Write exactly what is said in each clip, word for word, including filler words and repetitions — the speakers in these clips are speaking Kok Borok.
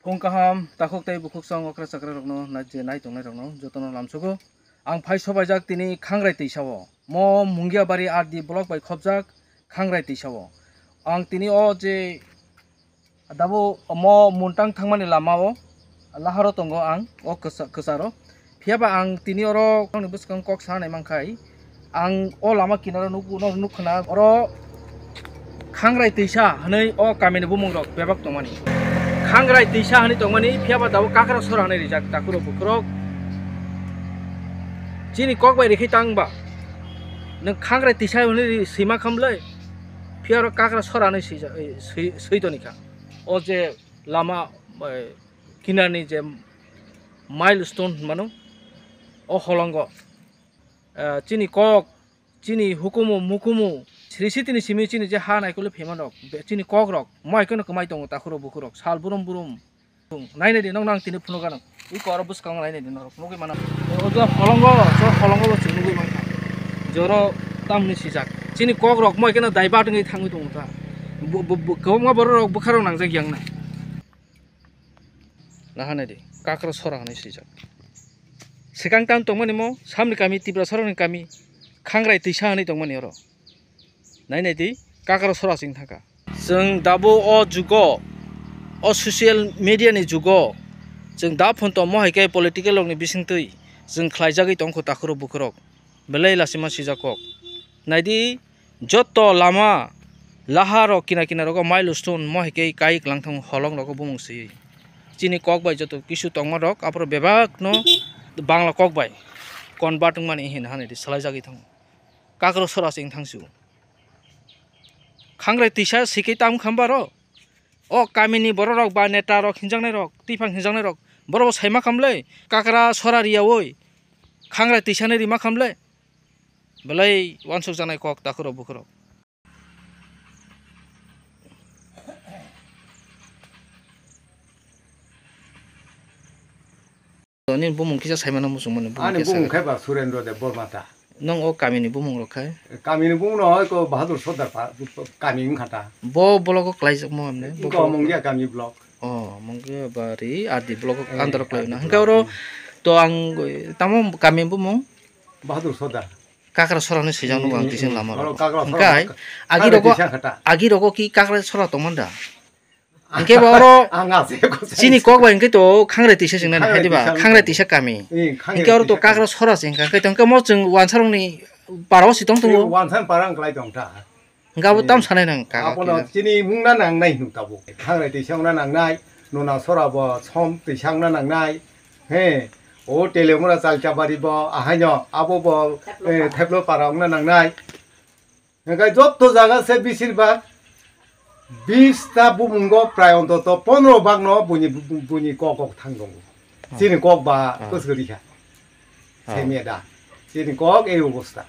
Phung kaham, takhuk tei bukhuk song okra chakra rokno nai-, je nai tongnai rokno jotono lamsogo. Ang phai sobaijak tini Khangrai Twisao. Mo Mungiabari R D block bai khopjak Khangrai Twisao. Ang tini o je dabo mo Muntang thangmani lamao laharo tongo ang o kwsa-, kwcharo. Phiya ba ang tini oro nokni bwskango kok sanai mankhai, ang o lama kinaro nukgo, nok nukkhwna oro Khangrai Twisa hwnwi o kamini bumung rok bebak tongmani. Khangrai Twisa hwnwi tongmani, phiya ba tabuk Kakra Sora hwnwi rijak takhurok bukhurok. Chini kok bai rikhi tang ba. Nwng Khangrai Twisa hwnwi ri-, swima khamlai, phiya oro Kakra Sora hwnwi swija-, swi-, swi tonikha. O je lama, eh, kinarni je milestone hinmano, o holongo, eh, chini kok, chini hukumu, mukumu, sri sitini simi chini je ha naikole phemanrok, be-, chini kokrok, mo hai kheno kwmai tongo takhurok bukhurok, sal burum burum. Nainai di, nokno ang tini phunukgano. Iko oro bwskango nainai di norok, nugwi mano. O je holongo, so holongo bo chwng nugwi mankha. Joro tamni sijak. Chini kokrok, mo hai kheno daibat wngwi thangwi tongo ta. Bu-, bu-, bu-, kwbangma bororok bwkharok nangjak yang na. Naha naidi, Kakra Sora hwnwi swijak. Swkang tam tongmani mo, samni kami, Tiprasarokni kami, Khangrai Twisa hwnwi tongmani oro. Nai naidi, Kakra Sora se wng thangkha. Chwng dabo o jugo, o social media ni jugo, chwng da phone tongmo hai khe political rokni bisingtwi chwng khlaijagwi tongkho takhurok bukhurok. Belai lachima sijak kok. Naidi, joto lama, laharo kina kina rogo milestone mo hai khe kai kwlang thang holong rogo bumung swi. Chini kok bai joto kisu tongma rok, aphuru bebak no Bangla kok bai convert wngmani hin hani di salai jagwi thango. Kakra Sora se wng thang su. Khangrai Twisa sikhe tam khambaro. O kamini bororok ba neta rok hinjaknai rok, twiphang hinjaknai rok, borok bo saima khamle, Kakra Sora riyawi, Khangrai Twisani rima khamle, belai wansuk janai kok takhurok bukhurok. Nini bumung kisa saimano muchungmani bumung Ani kisa bumung kisa. Khai ba Surendra Deb Borma ta. Nwng o kamini bumung rok khai? Kamini bumung no oi ko Bahadur Sordar pa, kami wngkha ta. Bo block o khlaijakmo hamne? Bo Iko block o? Mungia kami block. Oh, Mungia bari R D block o Eh, under o khlai R D na. block. Hwnkhe oro to ang tamo kami bumung? Bahadur Sordar. Kakra Sora hwnwi swijak nugo ang Hmm, tising hmm. lama Oro rok. Kakra Sora Hwnkhe hwnwi agi Kakra rogo, Tisa kha ta. Agi rogo ki Kakra Sora tongmanda? Hwnkhe bo oro Ang ase ko se. Chini kok bai hwnkhe to Khangrai Tisa se wngnai Khangrai hai diba? Tisa Khangrai wngkha. Tisa kami. Eh, Khangrai Hwnkhe oro to Tisa Kakra kami. Sora se wngkha. Hwnkhe to hwnkhe mo chwng wansarokni parao si tong tongo. Eh, wansan parang klai tong ta. Hwnkhe abo Eh, tam sanai nang kaka abono kila. Chini mungna nangnai hinwi tabuk. Khangrai Tisa wngna nangnai, Nona Sora bo Som Tisa wngna nangnai. He, o Telemura Chalchabari bo ahaino, abo bo, eh, Theplo para wngna nangnai. Hwnkhe jotto jaga se bisir bak bis ta bumungo prai ontoto pondro bak no buini, buini kok kok thang tongo. Ah. Chini kok ba Ah. kwswk rikha. Ah. Semiya da. Chini kok ei obostha.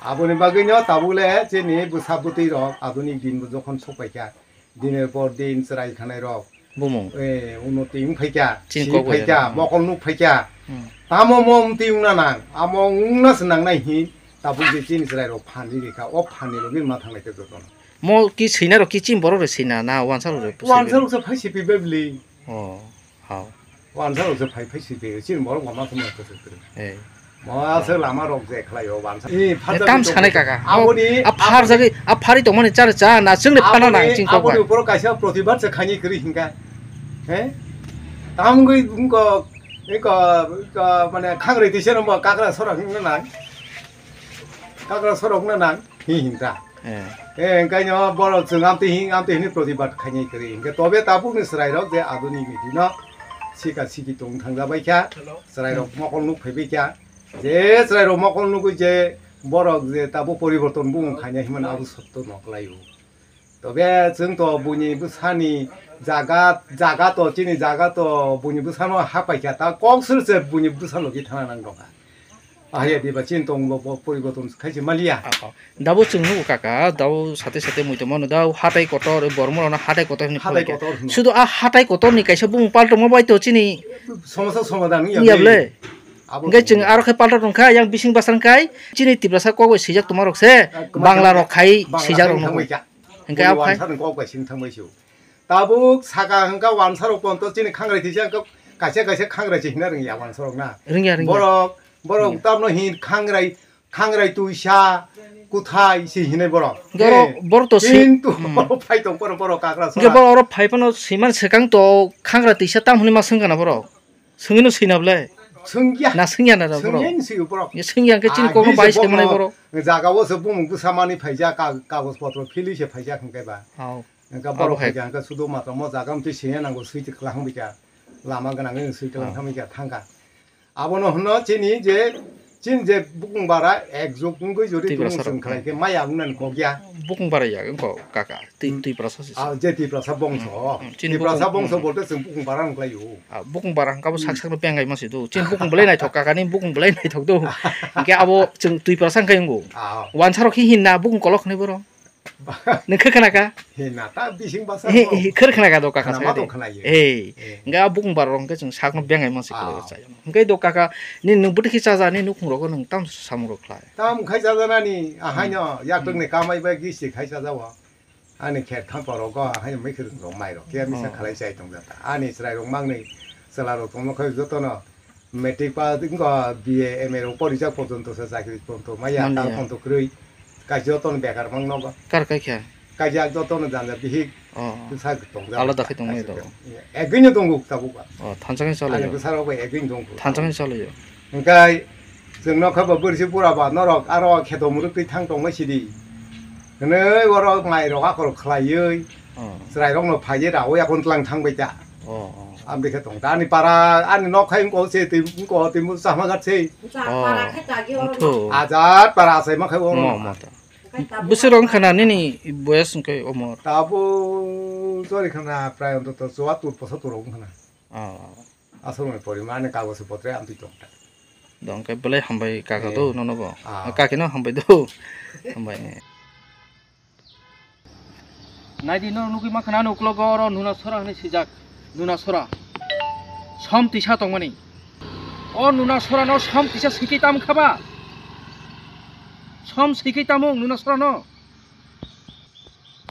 Aboni bagwi no tabuk le chini bwsa bwtwi rok adunik din bo jokhon sokpaikha. Dinor por din chwrai khanai rok. Bumung. Eh, unnoti wng phaikha, Chini si kok bai phaikha, ano. Mokol nuk phaikha. Hmm. Tamo mo wngtwi wngna nang, amo wngna se nangnai hin, tabuk je chini chwrai rok phan ri rikha, o phan ni rok ma thanglai khe jotono. Mo ki swina rok ki chini borok rok swina na wansa rok rok Wansa swina? Rok se phai si pi bebli. Oh, hao. Wansa rok se phai phai si pi, chini borok ma ma thangma khe jotono. Eh. Mo aswk lama rok je khlai o wansa. Eh, tam sanai kaka. Aboni, a phar jagwi, a phari tongmani char cha na chwngni phana nang aboni, chini kok aboni bai. Upor kaisa protibad se khaini kwrwi hinka. He? Tamgwi wngko, eko, eko, mane, Khangrai Tisa no mo Kakra Sora hwnna nang. Kakra Sora hwnna nang, hi hinta. Eh. Eh, engkaino borok chwng amtwi hin, amtwi hinwi protibad khaini kwrwi. Hinkhe tobe tabukni chwrairok je adunik ni dino sika siki tong thangjabaikha. Hello. Chwrairok Hmm. mokol nuk phaibaikha. Je chwrairok mokol nugwi je borok je tabuk poriborton bumung khaina hinmani abo sotto nokhlaio. Tobe chwng to buini bwsani jaga, jaga to chini jaga to buini bwsano hapaikha ta kok sir se buini bwsano ki thana nang dongkha. Ahya diba chini tong bo, bo poriborton khaise maliya. Dabo chwng nugo kaka, dabo sate sate muitu mano da hatai kotor, bormo rok no hatai kotor hinwi Hatai phaikha. Kotor hinwi. Sudu a hatai kotor ni kaisa bumung paltongma bai to chini Somosa somadan wngya wngya bwle. Abo Hingke to chwng aro khe palta tongkha, yang bising basang kai, chini Tiprasa kok bai swijak tongma rok se, Bangla rok khai Bangla swijak khai rok nugo. Thangbaikha. Hingke Boni abo khai. Wansa rok kok bai sing thangbai su. Tabuk saka hwnkha wansarok ponto chini khangrai tisa hwnkha kaisa kaisa khangrai se hina rwngya wansarok na. Rwngya, rwngya. Borok, borok Rwngya. Tamno hin khangrai, khangrai tuisa, kuthai se hinai borok. Hwnkhe oro Eh, borok to si-, kintu hmm. Borok phai tong borok, borok kakra Hwnkhe sora. Borok oro phai phano siman swkang to khangrai tisa tam hwnwi ma swngkha na borok. Swngwino swina bwle? Swngya. Na swngya na da borok? Swngya ni swi borok. Ya swngya hwnkhe chini kokno bai se mwnai borok. Jaga o se bumung bwsa mani phaijak, ka-, kagoj potro philwi se phaijak hwnkhe ba. Hao. Hwnkhe abo borok hai. Phaijak hwnkhe sudo matamo jaga mtwi swngya nango swi twkla hwnbikha. Lama gwnangwi swi twkla Oh. hwnbikha thangkha. Abono hwno chini je Chini je bukung bara ekjok wngwi jodi Tiprasa tumung rok, chwng khlai hmm. Khe maya wngnani kok ya. Bukung bara ya wngkha kaka, twi-, hmm. Twiprasa se. Ah, je Tiprasa bongso. Hmm, hmm. Chini Tiprasa bukung, bongso hmm. Bolte chwng bukung bara wngkhlai o. Ah, bukung bara hwnkha bo hmm. Sak sakno pengai masi do. Chini bukung belai naithok kaka ni bukung belai naithok do. Hwnkhe abo chwng Twiprasa wngkha wngo. Ah. Wansarok khe hinna bukung kolok hwnwi borok. Nung khe khna kha? He na ta bising basa He, ko. He, khwr khna kha do kaka Khna sa ma de. To khna ye. He. He. Nga bukung bar rong khe chwng sakno bengai ma se Ah. Khwlai chaya. Hwnkhe do kaka ni nung bwtwi khe chaja ni nukhung rogo nung tam samung rok khlai. Tam khai chaja nani ahai no Hmm. Yak tok ni kamai bai gisi khai chaja wa. Ani khet khampa rogo ahai mai khwrwng rok mai rok khe misa Oh. Khlai chai tong jata. Ani chwrai rok mang ni chwla rok tongma khai joto no. Matric pass wngkha, B A, M A rok porijak porjonto se chakri tonto maya, Manya. Tal tonto kwrwi. Kaisa jotono bekar mang nogo. Kar kai kha? Kaisa jotono janja bihik Oh. Bwsa tongjak. Alada khe tongmani Kaisa tongo. Egwino tongo tabuk ba. Oh, thansa khe Ani chalaio. Bwsarok bo egwino tongo. Thansa khe chalaio. Hwnkhe chwng nokha bo bwrwisi bura ba norok aro kheto mwrwkwi thang tongma sidi. Hwnwi oro mairok akhol khlaiwi Oh. Chwrairokno phaiwi rawi akon tlang thangbai ta. Oh, oh. Ang bikhe tong ta. Ani para, ani nok hai wngkha se twi wngkha twi mu chama gat se. Oh. Para khe ta ge oro. Wngthu. Ajat para asai ma khai oro. Mo, mo ta. Buswk rok wngkha na nini boyas wngkhe omo? Tabo jori khana prai ontoto chuattur posatur rok wngkha na. Oh. Aswk ni poriman ani kagoj potre amtwi tong ta. Dong khe belai hambai kaka Eh. Do nono bo. Ah. Kaki no hambai do. Hambai. Naidi no nugui mankha na uklogo oro nuna sora hwnwi swijak, nuna sora. Som tisa tongmani. O nuna sora no som tisa sikhi tam khaba. Som sikhi tamung nuna sora no.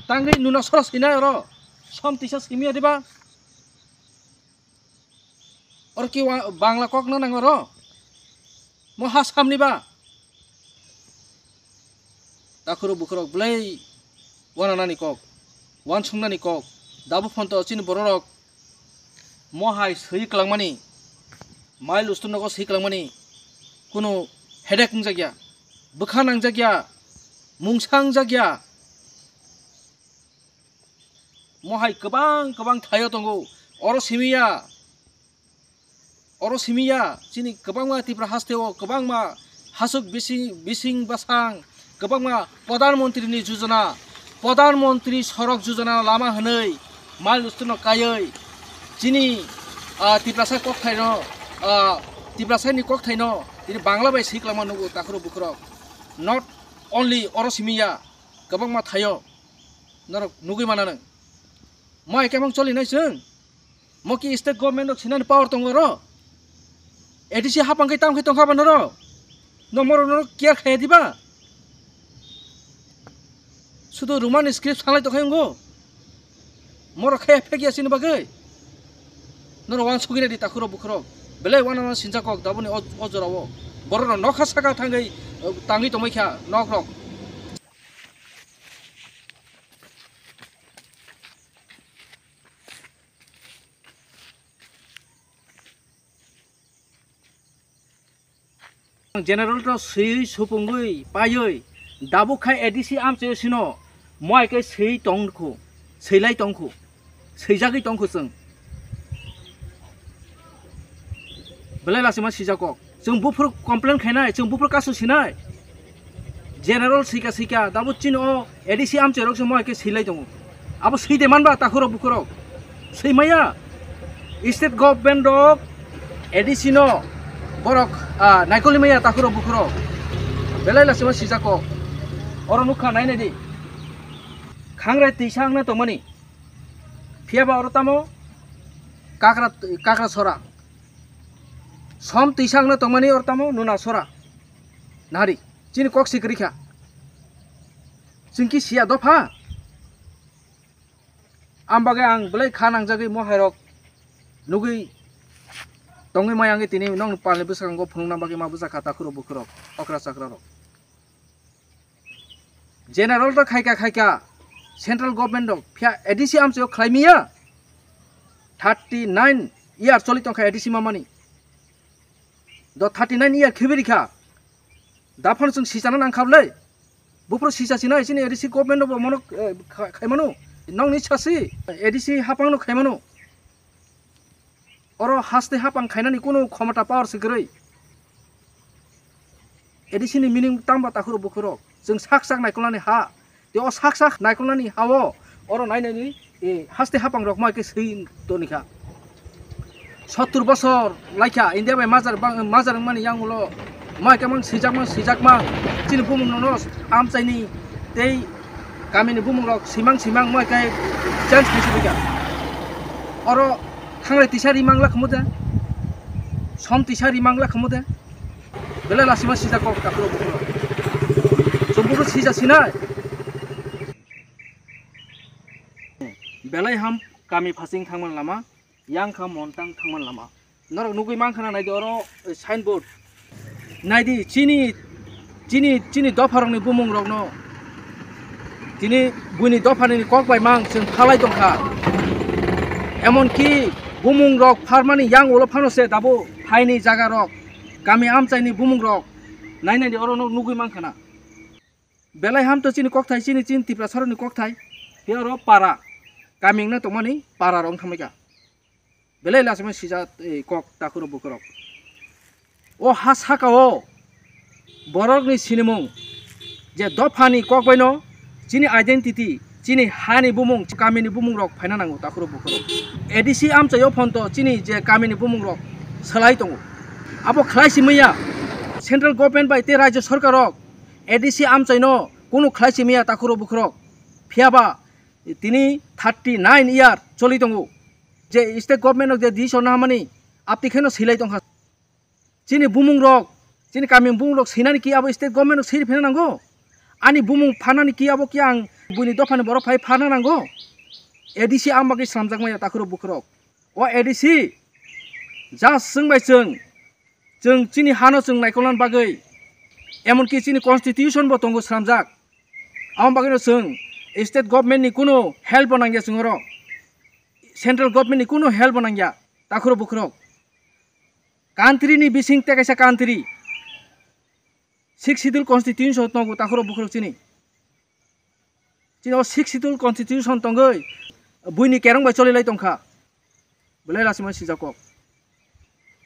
Tangwi nuna sora sinai oro. Som tisa simi adiba. Oro ki wa-, Bangla kok no nang oro? Mo ha samni ba? Takhurok bukhurok belai wananani kok, wansuknani kok, dabu phonto chini bororok mo hai swi kwlangmani, mai lustur nogo swi kwlangmani, kunu headache wngjakya, bwkha nangjakya, mungsa wngjakya. Mo hai kwbang kwbang thaio tongo. Oro simi ya, oro simi ya, chini kwbangma Tripura haste o kwbangma hasuk bising, bising basang, kwbangma Pradhan Mantri ni Jojona, Pradhan Mantri Sorok Jojona lama hwnwi mal lusturno kaiwi chini, ah, Tiprasa kokthaino, ah, Tiprasa ni kokthaino tini Bangla bai swi kwlangma nugo takhurok bukhurok. Not only oro simi ya, kwbangma thaio norok nugui mana nang. Mo hai khe mung choli nai chwng. Mo ki state government rok sinani power tongo ro. A D C hapang khe tam khe tongkha ba noro. No moro noro care khaya diba. Sudo Roman script salai tongkha wngo. Moro khaya phek ya sini bagwi. Noro wan sugina di takhuro bukhuro. Belai wana wana sinjakok daboni o, o jorao. Borok no nokha saka thangwi, tangwi tongmai kha nok rok. General to swi supungwi paiwi dabuk khai A D C amchoi sino moi khe swi tongkhu, swilai tongkhu, swijagwi tongkhu chwng. Belai lachima sijak kok. Chwng buphuru complain khainai, chwng buphuru kasu sinai. General sika sika, dabo chini o A D C amchoi rok se mo hai khe silai tongo. Abo swi de manba takhurok bukhurok. Swi maya. State government rok A D C no borok, ah, naikoli maya takhurok bukhurok. Belai lachima sijak kok. Oro nukha nai nai di. Khangrai tisa wngna tongmani. Phiya ba oro tamo kakra, kakra sora. Som tisa wngna tongmani oro tamo nuna sora. Nari, chini kok si kwrwi kha. Chwng ki siya dopha. Ang bagwi ang belai kha nangjagwi mo hairok nugwi tongwi maya wngwi tini nokni palni bwskango phunukna bagwi ma bwsa kha takhurok bukhurok okra chakrarok. General to khaika khaika central government rok phiya A D C amchaio khlai miya. Thirty nine year choli tongkha A D C mamani. Do thirty nine year khibiri kha. Daphano chwng sichana nangkha bwle. Buphuru sicha sinai chini A D C government rok bo mono, eh, kha-, khaimano. Nokni sasi A D C hapangno khaimano. Oro haste hapang khainani kunu khomota power se kwrwi. A D C ni meaning tangba takhurok bukhurok. Chwng sak sak naikolnani ha. Tei o sak sak naikolnani ha-o oro nainani, eh, haste hapang rok mai khe swi tonikha. Sottur bosor laikha India bai majra bang-, majra wngmani yangulo mai khe mang swijakma swijakma chini bumung nono amchaini tei kamini bumung rok swimang swimang mai khe change khaisubikha. Oro Thanglai tisa ri mangla khamu de. Som tisa ri mangla khamu de. Belai lasima sijak kok takhurok bukhurok. Chwng buphuru sija sinai. Belai ham kami phasing thangman lama, yang kha montang thangman lama. Norok nugwi mankha na naidi oro, eh, signboard. Naidi chini, chini, chini dopharokni bumungrokno tini buini dophani kok bai mang chwng phalai tongkha. Emonki bumungrok pharmani yang ulo phano se dabo phaini jagarok, kami amchaini bumungrok nai naidi orono nugwi mankha na. Belai ham to chini kokthai, chini, chini Tiprasarokni kokthai. Phiya oro para, kami wngna tongmani para rok wng thangbaikha. Belai lasima sijak, eh, kok takhurok bukhurok. O ha saka o borokni sinimung je dophani kok baino chini identity, chini hani bumung, kamini bumung rok phaina nango takhurok bukhurok. A D C amchaio phonto chini je kamini bumung rok salai tongo. Abo khlai simaya central government bai tei rajya sarkar rok A D C amchaino kunu khlai simaya takhurok bukhurok. Phiyaba tini thirty nine year choli tongo. Je state government rok je decision nahamani apti kheno silai tongkha. Chini bumung rok, chini kami bumung rok sinani ki abo state government rok siri phina nango? Ani bumung phanani ki abo ki ang buini dophani borok phai phana nango? A D C ang bagwi slamjak maya takhurok bukhurok. O A D C just chwng bai chwng, chwng chini hano chwng naikolna bagwi, emonki chini constitution bo tongo slamjak. Amo bagwino chwng state government ni kunu help bo nangya chwng oro. Central government ni kunu help bo nangya. Takhurok bukhurok. Country ni bising tei kaisa country. Sixth Schedule constitution tongo takhurok bukhurok chini. Chini o Sixth Schedule constitution tongwi buini kerong bai choli lai tongkha. Belai lasima sijak kok.